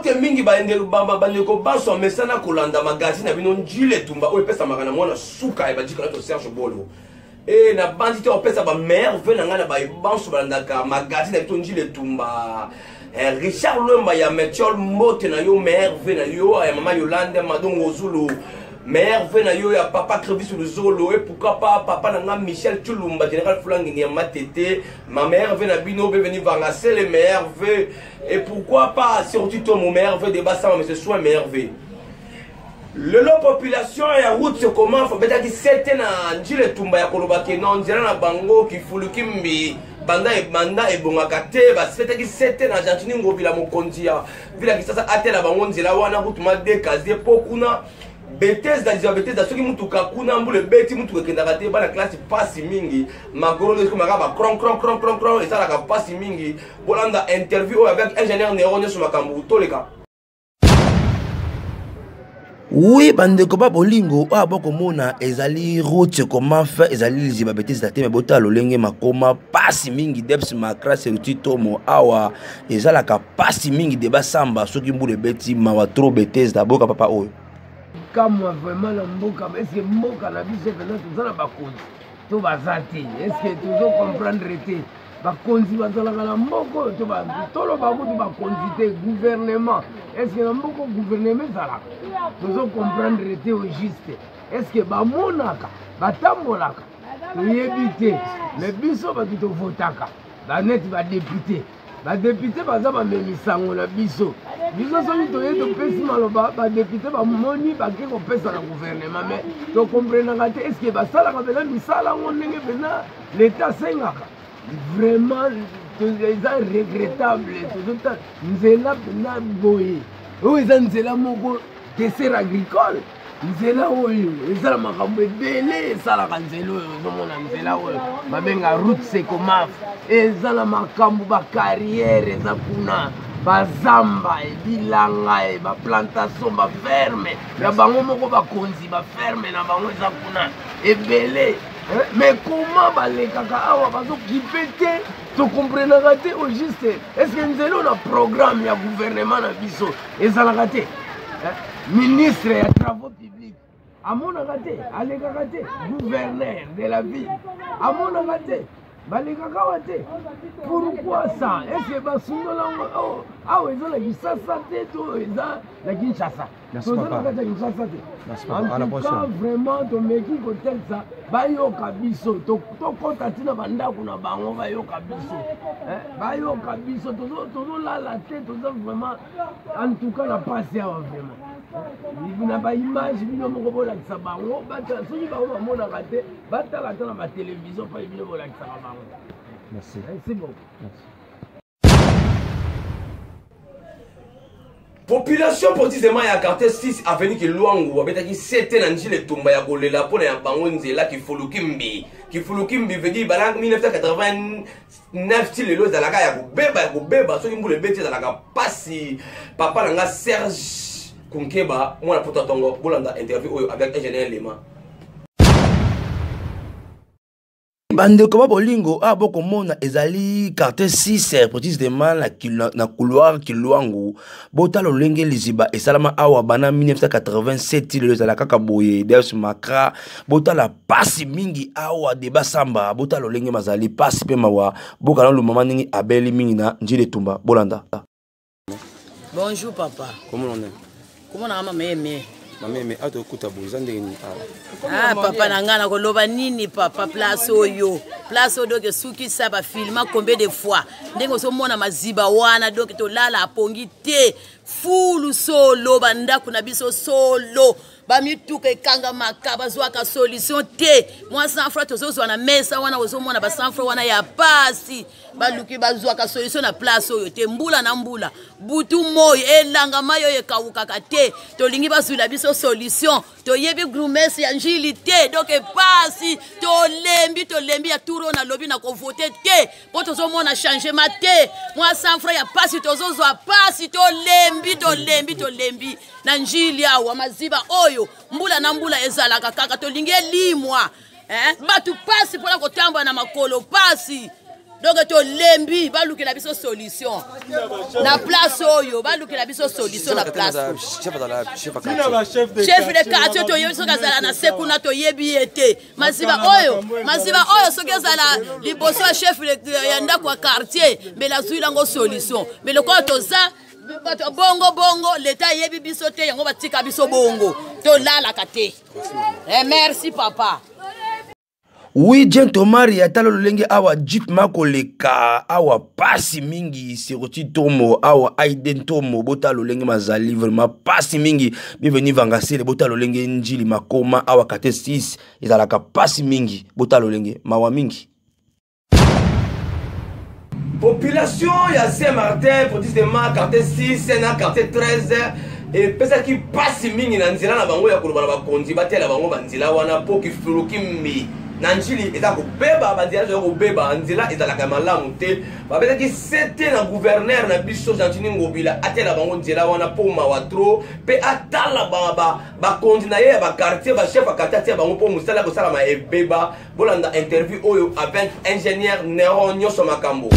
Mbote mingi bandeko banso amesana kolanda magazine na bino Njila Etumba oyo epesamaka na mwana suka ya badika na to Serge Bolo. E nabandi te kopesa ba meilleurs vœux na ngai na baye banso balandaka magazine na biso Njila Etumba. Eh, Richard Lwemba ya Metiol, mbote na yo, meilleurs vœux na yo ya mama Yolande Madongo Zulu, meilleurs vœux na yo ya papa Crevis Luzolo, et pourquoi pas papa na nga Michel Chulumba, général Fulangini ya Matete, ma meilleure vœux na bino, bienvenue Vanga, c'est les meilleurs vœux. Et pourquoi pas surtout toi mon meilleur vœu de Bassama, mais ce soit meilleur vœu. Lelo population ya route comment faut betaki sete na Njila Etumba ya koloba ke non nzela na bango kifuluki mbi banda ebanda ebongaka te, basetaki sete na Gentiny Ngobila mokonzi ya ville ya Kinshasa atela bango nzela wana route ma dekaze po kuna Bethesda liziba Bethesda soki mutuka kuna mbula ebeti mutuka ekendaka te, bana classe pasi mingi, magoro ekomaka ba cron cron cron cron cron esalaka pasi mingi. Bolanda interview oyo avec ingénieur Nero nyonso makambo toleka. Oui, bandeko ba bolingo oyo bokomona ezali route comment faire, ezali liziba Bethesda te, mais botala lolenge makoma pasi mingi Debs Macra Seruti Tomo awa ezalaka pasi mingi de basamba soki mbula ebeti mawa trop Bethesda boka papa oyo. Kamwa vraiment na mboka, est-ce que mboka na biso mpenza toza na bakonzi to baza te? Est-ce que tozo comprendre te? Bakonzi bazalaka na mboka oyo to toloba kutu bakonzi te, gouvernement. Est-ce que na mboka gouvernement ezalaka? Tozo comprendre te au juste. Est-ce que bamonaka, batambolaka? Toyebi te. Mais biso bato tovotaka, ba neti ba député. Ba député baza bamemisango na biso. Biso soki toye topesi maloba, ba député bamoni bake kopesa na gouvernement, mais tokomprenaka te. Est-ce que basalaka mpenza misala yango ndenge mpenza l'État asengaka? Vraiment, eza regrettable. Tozota nzela mpenza boye. Oyo eza nzela moko dessert agricole. Nzela oyo eza na makambo ebele esalaka nzela oyo ozomona nzela oyo babenga route Secomaf, eza na makambo ba carrière eza kuna, bazamba, bilanga, ba plantation, ba ferme ya bango moko, bakonzi ba ferme na bango eza kuna ebele. Mais comment balekaka awa bazokipe te? Tokomprenaka te au juste. Est-ce que nzela oyo na programme ya gouvernement na biso ezalaka te? Ministre ya travaux publics amonaka te, alekaka te. Gouverneur de la ville amonaka te, balekaka awa te. Pourquoi ça? Est-ce que basundola yango awa eza na Kinshasa te to eza na Kinshasa? Merci, Toza na papa. kati ya Kinshasa te. Merci, papa. À la En tout cas, prochaine. vraiment tomeki kotelisa bayoka biso, tokɔta ntina bandako na bango bayoka biso. Bayoka biso, tozolala te, toza vraiment en tout cas na pasi awa vraiment. Na ba image bino moko bolakisa bango, batala soki bango bamonaka te, batala ata na ba télévision mpo bino bolakisaka bango. Merci. Merci beaucoup. Merci. Population précisément ya quartier 6 avenue Kilwangu abetaki sete na Njila Etumba ya kolela mpona ya bango nzela Kifuluki mbi. Kifuluki mbi veut dire bana 1989 ti lelo ezalaka ya kobeba, ya kobeba, soki mbula ebeti ezalaka pasi. Papa na nga Serge Kunkeba mwana poto ya tongo, bolanda interview oyo avec ingénieur Lema. Bandeko ba bolingo awa bokomona ezali quartier 6 précisément na couloir Kilwangu. Botala lolenge liziba esalama awa bana 1987 lelo ezala kaka boye Debs Macra. Botala pasi mingi awa de basamba, botala lolenge mazali pasi pe mawa. Bokana lumama ndenge abeli mingi na Njila Etumba. Bolanda. Bonjour papa. Comment on est? Comment on a maman aimé? Maman aimé, ato kuta boza ndenge nini awa? Ah papa na nga na koloba nini papa place oyo. Place oyo donc suki sa ba filma combien de fois? Ndenge ozomona maziba wana donc tolala apongi te. Fulu solo bandako na biso solo. Ba mituka ekangamaka bazwaka solution te. Mwa 100 francs tozozwa na mesa wana ozomona ba 100 francs wana ya pasi. Baluki bazwaka solution na place oyo te. Mbula na mbula butu moi elanga mai oyo ekawukaka te. Tolingi bazwila biso solution. Toyebi grumese ya Njili te. Donc epasi tolembi, tolembi ya tour oyo nalobi na kovote te po tozomona changement te. Mwa 100 francs ya pasi tozozwa pasi, tolembi, tolembi, tolembi na Njili awa maziba oyo mbula na mbula ezalaka kaka. Tolingi elimwa. Bato pasi mpona kotambola na makolo pasi. Donc tolembi, balukela biso solution na place oyo, balukela biso solution na place. Chef de quartier toyebi soki azala na se kuna, toyebi ye te. Masiba oyo, masiba oyo soki ezala liboso ya chef ya ndako ya quartier, mbele azwi yango solution. Mais lokola toza bato bongo bongo, leta ayebi biso te, yango batika biso bongo, tolalaka te. Eh, merci papa. Oui, gentleman, atala lolenge awa jeep makoleka awa, pasi mingi. Siroti Tomo awa, Aiden Tomo, botala lolenge mazali, vraiment pasi mingi. Bienvenue Vangasele, botala lolenge Njili makoma awa, kate 6 ezalaka pasi mingi, botala lolenge, mawa mingi. Population ya Saint-Martin, précisément quartier 6 na quartier 13, epesaki mpasi mingi na nzela na bango ya koloba na bakonzi batela bango banzela wana, mpo kifuluki mbi na Njili eza kobeba, banzela eza kobeba, nzela ezalaka malamu te. Babetaki sete na gouverneur na biso Gentini Ngobila atela bango nzela wana, mpo mawa trop, mpe atala bakonzi na ye ya baquartier, bachef ya quartier, atia bango mpo mosala kosalama ebeba. Bolanda interview oyo avec ingénieur Neron nyonso makambo.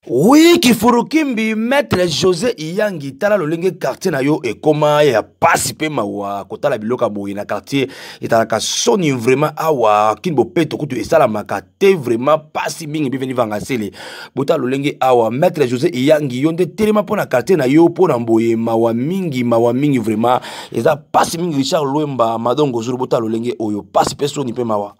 Oui, Kifurukimbi, maître José Iyangi, tala lolenge quartier na yo ekoma ya pasi pe mawa. Kotala biloko boye na quartier etalaka soni vraiment. Awa kin bopeto kutu esalamaka te, vraiment pasi mingi. Bienvenue Vangasele, botala lolenge awa. Maître José Iyangi, yo nde telema mpo na quartier na yo, mpo na boye mawa mingi, mawa mingi, vraiment eza pasi mingi. Richard Lwemba Madongo Zulu, botala lolenge oyo, pasi pe soni pe mawa.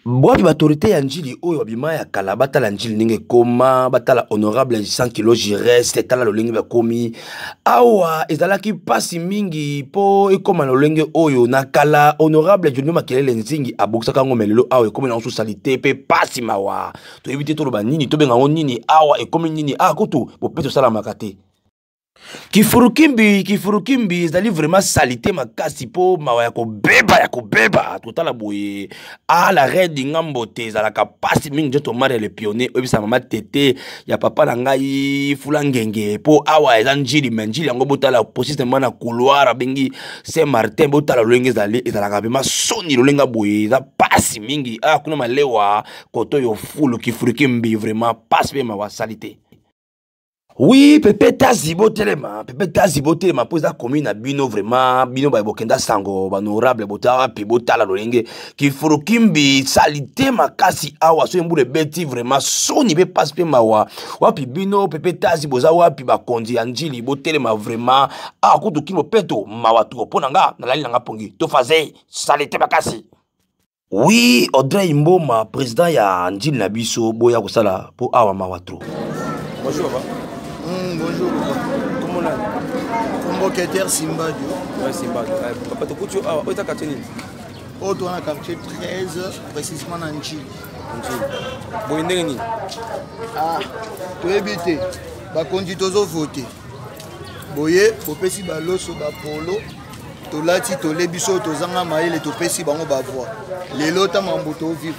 Bwapi baautorité ya Njili oyo babima ya kala? Batala Njili ndenge ekoma, batala honorable 100 kilo gireste, tala lolenge bakomi awa. Ezalaki mpasi mingi mpo ekóma na lolenge oyo. Na kala honorable Julio Makelele Nzingi abokisaka yango, me lelo awa ekómi nango sosali te, mpe pasi mawa. Toyebi te toloba nini, tobenga yango nini, awa ekómi nini? Awa kutu bope tosalamaka te. Kifurukimbi, Kifurukimbi ezali vraiment salité makasi, mpo mawa ya kobeba, ya kobeba. Totala boye a la reine ngambo te, ezalaka pasi mingi. Nzoto Maria le pionnier, oyebisa mama tete ya papa na ngai fula ngenge, mpo awa eza Njili. Me Njili yango, botala précisément na couloir abengi Saint Martin, botala lolenge ezali, ezalaka vraiment soni. Lolenge boye eza pasi mingi. Awa kuna malewa koto oyo fulu Kifurukimbi, vraiment pasi mpe mawa, sali te. Oui, Pepe Tazi, botelema, Pepe Tazi, botelema, mpo eza commune na bino vraiment. Bino baye bokenda sango, bahonorable, botala wapi? Botala lolenge Kifurukimbi salité makasi awa. Soki mbula ebeti, vraiment soni mpe pasi mpe mawa. Wapi bino Pepe Tazi, boza wapi? Bakonzi ya Njili, botelema vraiment. Awa kutu kino peto, mawa trop. Mpo na nga nalali nanga pongi tofaze, salité makasi. Oui, Audrey Mboma, président ya Njili na biso, boya kosala mpo awa mawa trop. Bonjour papa. Bonjour papa. Comment là? Kombo Keter Simbadio. Ouais, Simbadio. Papa, tokuti awa, oyo eza quartier nini? Oyo toza na quartier 13, précisément na Njili. Njili. Boye ndenge nini? Ah, toyebi te. Bakonzi tozovote. Boye bopesi baloso bapolo, tolati, tolebi so tozanga mayele, topesi bango bavoi. Lelo ta mambo tovivre,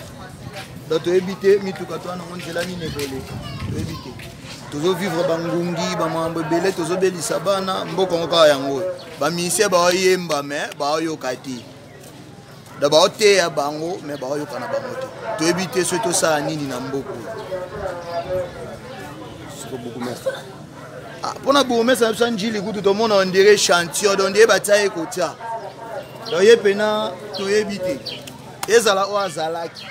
donc toyebi te mituka to wana yango nzela nini ekoleka, toyebi te. Tozovivre bangungi, bamambo ebele, tozobelisa bana mboka yango kaka yango. Bamisie baoyemba me baoyoka te, da baoteya bango me baoyoka na bango te. Toyebi te soki tosala nini na mboka oyo. Siko bourgmestre. Ah, mpona bourgmestre na biso ya Njili kutu tomona on dirait chantion, donc ye batia ye kotia, donc ye mpena toyebi te. Ezala oyo azalaki,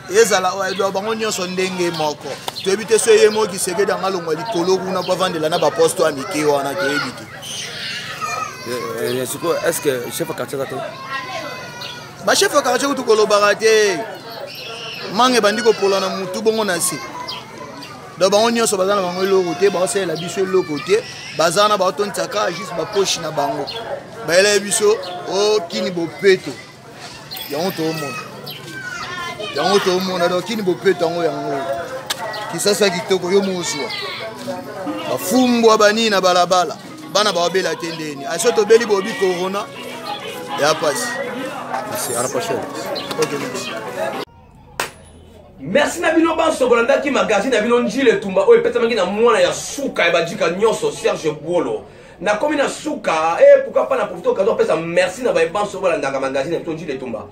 ezala oyo ayebi, bango nyonso ndenge moko. Toyebi te so ye moko Kisekedi anga alongwa likolo kuna mpo avandela na baposte ya mike wana, toyebi te. Sikoyo est ce que chef ya quartier aza te? Bachef ya quartier kutu kolobaka te, mange ebandi kopola na mutu bongo na se. Donc bango nyonso baza na bango eloko te, baosalela biso eloko te. Baza wana baotonisaka juste bapoche na bango. Bayelaki biso okini bopeto, yango toomona, yango toomona. Donc kini bopeto yango, yango Kisasa kitoko. Yo mozwa bafumbwa banini na balabala, bana baobela te ndeni aso tobeli bobi corona ya pasi. Merci, à la prochaine. Ok, merci. Merci na bino banso bolandaki magazine na bino Njili Etumba oyo epesamaki na mwana ya suka ya bajika nyonso Serge Bwolo. Nakomi na suka e, pourquoi pas na profite occasion apesa merci na baye banso bolandaka magazine na biso Njili Etumba.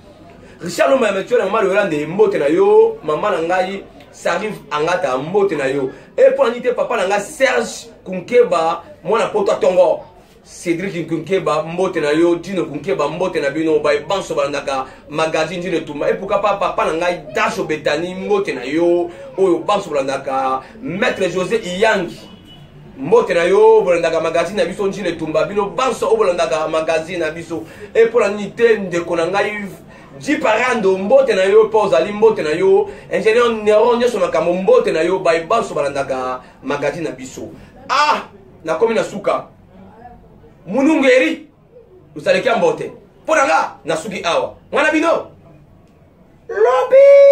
Richard Lomba ya Metiola, mama Loyolande, mbote na yo. Mama na ngai Sarive Angata, mbote na yo. E mpo na nini te papa na ngai Serge Kunkeba, mwana poto atongo. Cédric Nkunkeba, mbote na yo. Dino Kunkeba, mbote na bino. Baye banso balandaka magazine Dino Etumba. E pourquoi pas papa na ngai Dasho Betani, mbote na yo. Oyo banso balandaka Maître José Iyangi, mbote na yo. Bolandaka magazine na biso Njila Etumba, bino banso oyo bolandaka magazine na biso. E mpo na nini te ndeko na ngai Jiparando, mbote na yo. Mpo ozali, mbote na yo. Ingénieur Neron nyonso makambo, mbote na yo. Baye banso balandaka magazine na biso. Ah, nakomi na suka. Munungeri osaleki ya mbote mpo na nga, nasuki awa. Mwana bino lobi.